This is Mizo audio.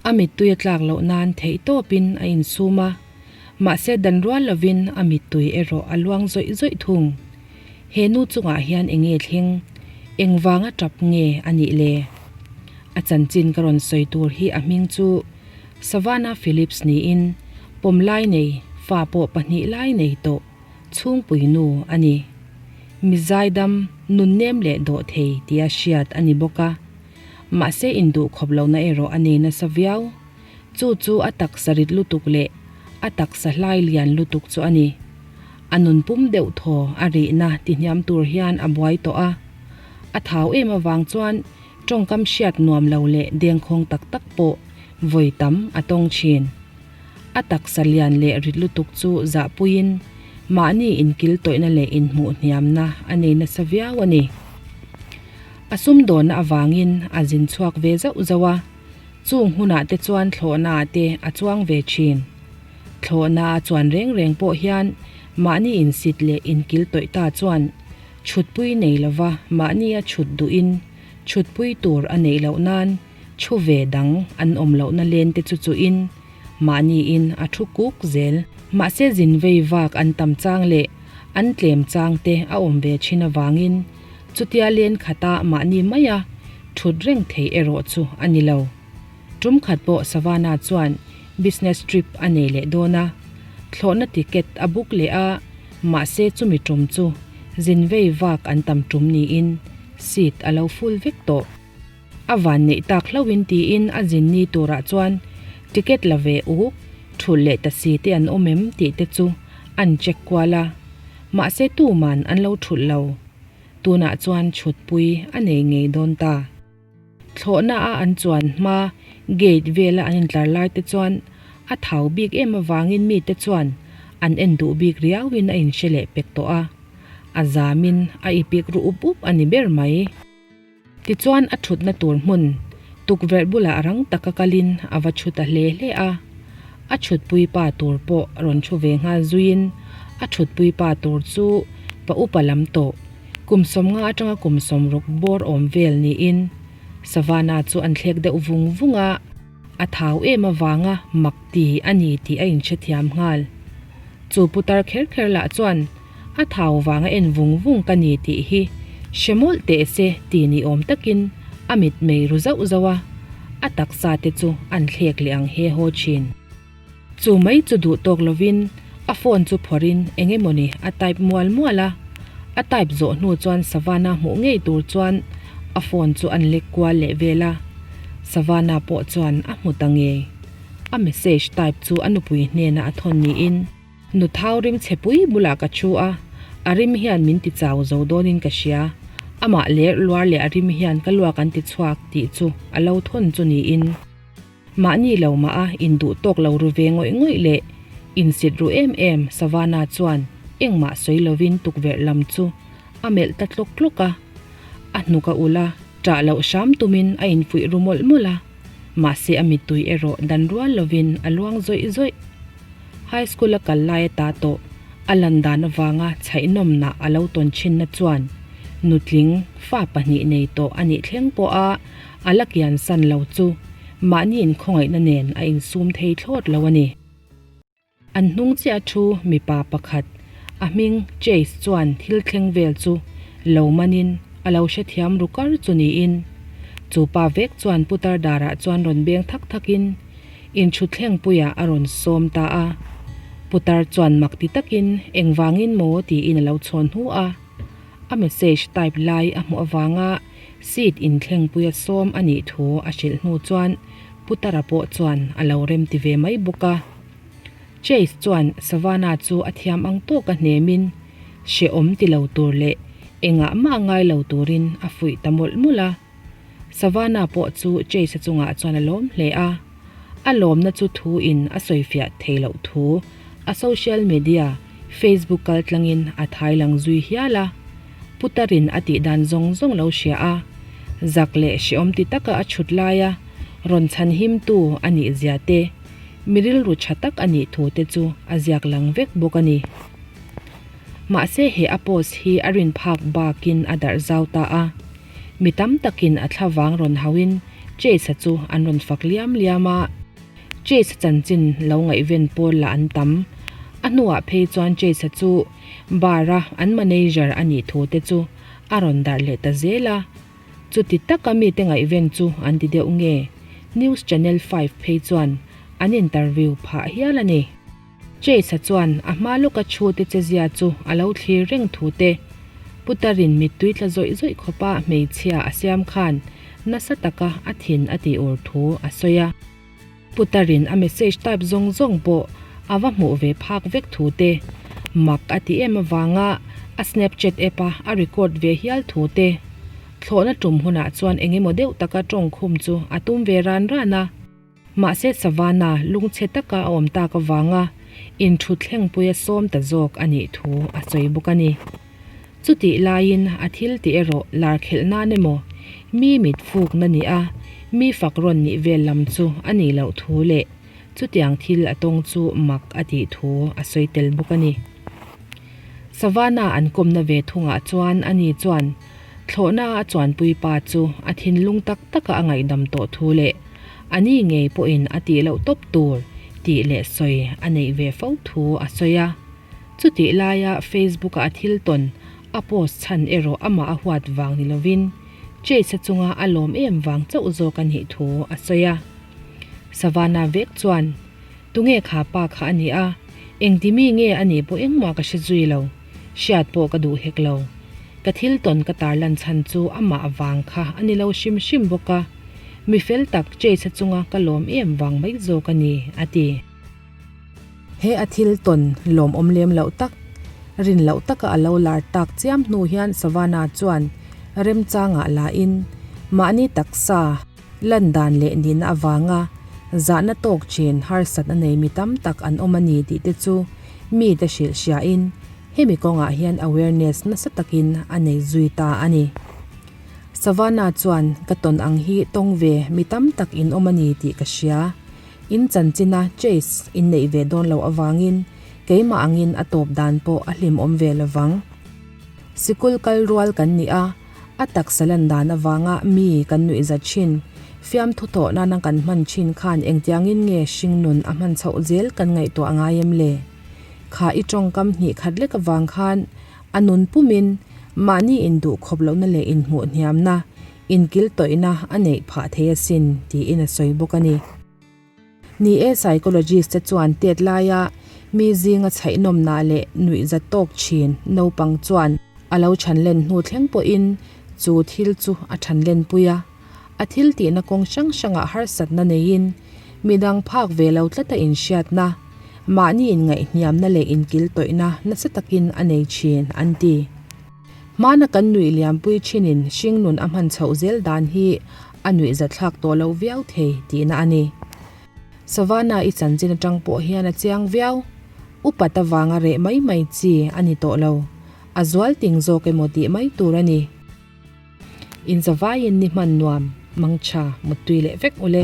A mittui a tlak loh nan theihtawpin a insum a, mahse dan rual lovin a mittui erawh a luang zawih zawih thung. He nu chungah hian eng nge thleng? Engvanga tap nge a nih le? A chanchin ka rawn sawi tur hi a hming chu Savannah Phillips niin pawmlai nei fa pawh pahnih lai nei tawh chhungpui nu a ni. Mi zaidam, nunnem leh dawh thei tia hriat a ni bawk a. Mahse induh khawp lohna erawh a nei nasa viau. Chu chu a taksa rit lutuk leh a taksa hlai lian lutuk chu a ni. A nun pum deuh thaw a rihna ti hniam tur hian a buai tawh a. A thau em avang chuan tawngkam hriat nuam lo leh dengkhawng tak tak pawh vawi tam a tawng thin. A taksa lian leh rit lutuk chu zahpuiin mahni inkil tawihna leh inhmuh hniamna a nei nasa viau a ni. A sumdawnna avangin a zin chhuak ve zauh zauh a, chung hunah te chuan thlawhna ah te a chuang ve thin. Thlawhna a chuan reng reng pawh hian mahni insit leh inkil tawih ta chuan chhutpui nei lova mahni a chhut duhin chhutpui tur a neih loh nan Thu ve dang an awm lohna len te chu chuhin mahniin a thu kuk zel. Mahse zin vei vak an tam chang leh an tlem chang te a awm ve thin avangin chutia len khata mahni maia thut reng thei erawh chu a ni lo. Tum khat pawh Savannah chuan business trip a nei leh dawn a, thlawhna ticket a book leh a, mahse chumi tum chu zin vei vak an tam tum niin seat a lo full vek tawh. A van neih tak hlauhin tiin a zin ni turah chuan ticket la ve uk, thulh leh ta si te an awm em tih te chu an check kual a. Mahse tuman an lo thulh lo. Tunah chuan chhutpui a nei ngei dawn ta. Thlawhna a an chuan hma gate vela an intlar lai te chuan a thau bik em avangin mite chuan an en duh bik riauin a inhre leh pek tawh a. A zamin a ipik ru up up a ni ber mai. Tichuan a thutna tur hmun tukverh bulah rang taka kalin a va thu ta hle hle a. A thutpui pa tur pawh rawn thu ve nghal zuiin a thutpui pa tur chu pa upa lam tawh kum 50 atanga kum 60 bawr awm vel niin Savannah chu an thlek deuh vung vung a, a thau em avanga mak ti a ni tih a inhrethiam nghal. Chu putar kher kher lah chuan A thau vanga en vung vung ka ni tih hi hre mawlh teh se ti ni awm takin a mit mei ru zauh zauh a, a taksa te chu an thlek leh ang he haw thin. Chu mai chu duh tawk lovin a phone chu phawrhin eng emawni a type mual mual a, a type zawh hnu chuan Savannah hmuh ngei tur chuan a phone chu an lek kual leh vel a, Savannah pawh chuan a hmu ta ngei. A message type chu a nupui hnenah a thawn niin. Nu thau rim chhe pui bulah ka thu a, a rim hian min ti chau zo dawnin ka hria. Amah ler luar leh a rim hian ka luak an ti chhuak tih chu a lo thawn chu niin. Mahni lo mah a induh tawk lo ru ve ngawih ngawih leh insit ru em em Savannah chuan engmah sawi lovin tukverh lam chu a melh ta tlawk tlawk a. A hnuk a ulh a, ṭah loh hram tumin a infuih ru mawlh mawlh a. Mahse a mittui erawh dan rual lovin a luang zawih zawih. High School a kal lai ata tawh a lan dan avanga chhaihnawmna a lo tawn thinna chuan nutling fa pahnih nei tawh a nih thleng pawha a la kian san lo chu mahni inkhawngaihna nen a insum thei thlawt lo a ni. An hnung chiah thu mipa pakhat a hming Chase chuan thil thleng vel chu lo manin a lo hrethiam ru kar chu niin chu pa vek chuan putar darah chuan rawn beng thak thakin Inthutthlengpuiah a rawn sawm ta a. Putar chuan mak ti takin engvangin maw tiin a lo chhawn hnu a. A message type lai a hmuh avanga seat inthlengpuia sawm a nih thu a hrilh hnu chuan Putara pawh chuan a lo rem ti ve mai bawk a. Chase chuan Savannah chu a thiam ang tawka hnemin hrehawm ti lo tur leh engah mah ngai lo turin a fuih ta mawlh mawlh a. Savannah pawh chu Chase-a chungah chuan a lawm hle a, a lawmna chu thu in a sawifiah thei loh thu a social media Facebook kal tlangin a thai lang zui hial a. Putarin a tih dan zawng zawng lo hria a, zak leh hreawm ti taka a chhut laia rawn chhan himtu a nih zia te, mi rilru tha tak a nih thu te chu a ziak lang vek bawk a ni. Mahse he a post hi a rin phak bakin a darh zau ta a. Mi tam takin a thlavang rawn hauhin Chase-a chu an rawn fak liam liam a. Chase-a chanchin lo ngaihven pawl lah an tam. A hnuah phei chuan Chase-a chu bar-a an manager a nih thu te chu a rawn darh leh ta zel a. Chuti taka mite ngaihven chu an ti deuh nge? News Channel 5 phei chuan an interview phah hial a ni. Chase-a chuan a hma lawka chhute chezia chu a lo thlir reng thu te, Putarin mittui tla zawih zawih khawpa hmeichhia a siam khan nasa taka a thin a tih ur thu a sawi a. Putarin a message type zawng zawng pawh a va hmuh ve phak vek thu te, mak a ti em avanga a Snapchat app-a a record ve hial thu te, thlawhna tum hunah chuan engemaw deuh taka tawngkhum chu a tum ve ran ran a. Mahse Savannah lungchhe taka a awm tak avanga inthutthlengpui a sawm ta zawk a nih thu a sawi bawk a ni. Chutih laiin a thil tih erawh lar khelh nan emaw, mi mit fukna ni a, mi fak rawn nih vel lam chu a nih loh thu leh chutiang thil a tawng chu mak a tih thu a sawi tel bawk a ni. Savannah an kawmna ve thungah chuan ani chuan Thlawhna a chuanpui pa chu a thinlung tak taka a ngaihdam tawh thu leh a ni ngei pawhin a tih loh tawp tur tih leh sawi a neih ve fo thu a sawi a. Chutih laia Facebook-a a thil tawn a post chhan erawh amah a huat vang ni lovin Chase-a chunga a lawm em vang chauh zawk a nih thu a sawi a. Savannah vek chuan, Tunge kha pa kha a nih a, engti mi nge a nih pawh engmah ka hre zui lo. Hriat pawh ka duh hek lo. Ka thil tawn ka tarlan chhan chu amah vang kha a ni lo hrim hrim bawk a, mi fel tak Chase-a chunga ka lawm em vang mai zawk a ni, a ti. He a thil tawn lawmawm lem loh tak, rin loh taka a lo lar tak chiam hnu hian Savannah chuan remchangah lain mahni taksa lan dan leh nihna avanga zahna tawk thin harsat a nei mi tam tak an awm a ni tih te chu mite hrilh hriain hemi kawngah hian awareness nasa takin a nei zui ta a ni. Savannah chuan ka tawn ang hi tawng ve mi tam tak in awm a ni tih ka hria. In chanchina Chase in neih ve dawn loh avangin keimah angin a tawp dan pawh a hlimawm ve lovang. Sikul kal rual kan ni a. A taksa lan dan avanga mi kan nuihza thin, fiamthu tawh nana kan hman thin khan engtiangin nge hringnun a hman chhoh zel kan ngaihtuah ngai em le? Kha i tawngkam hnih khat lek avang khan a nun pumin mahni induh khawp lohna leh inhmuh hniamna, inkil tawihna a neih phah thei asin tiin a sawi bawk a ni. Ni e, psychologist te chuan tet laia mi zinga chhaihnawmnah leh nuihza tawk thin naupang chuan a lo thanlen hnu thleng pawhin chu thil chu a thanlen pui a. A thil tihna kawng hrang hrangah harsatna neiin midang phak ve lo tlata inhriatna, mahni inngaihhniamna leh inkiltawihna nasa takin a nei thin an ti. Hmana kan nuih liampui thinin hringnun a hman chhoh zel dan hi a nuihzathlak tawh lo viau thei tihna a ni. Savannah i chanchin atang pawh hian a chiang viau. Upat avanga reh mai mai chi a ni tawh lo. A zual ting zawk emaw tih mai tur a ni. Inzavaiin ni hman nuam, mangtha, muttui leh vek ule.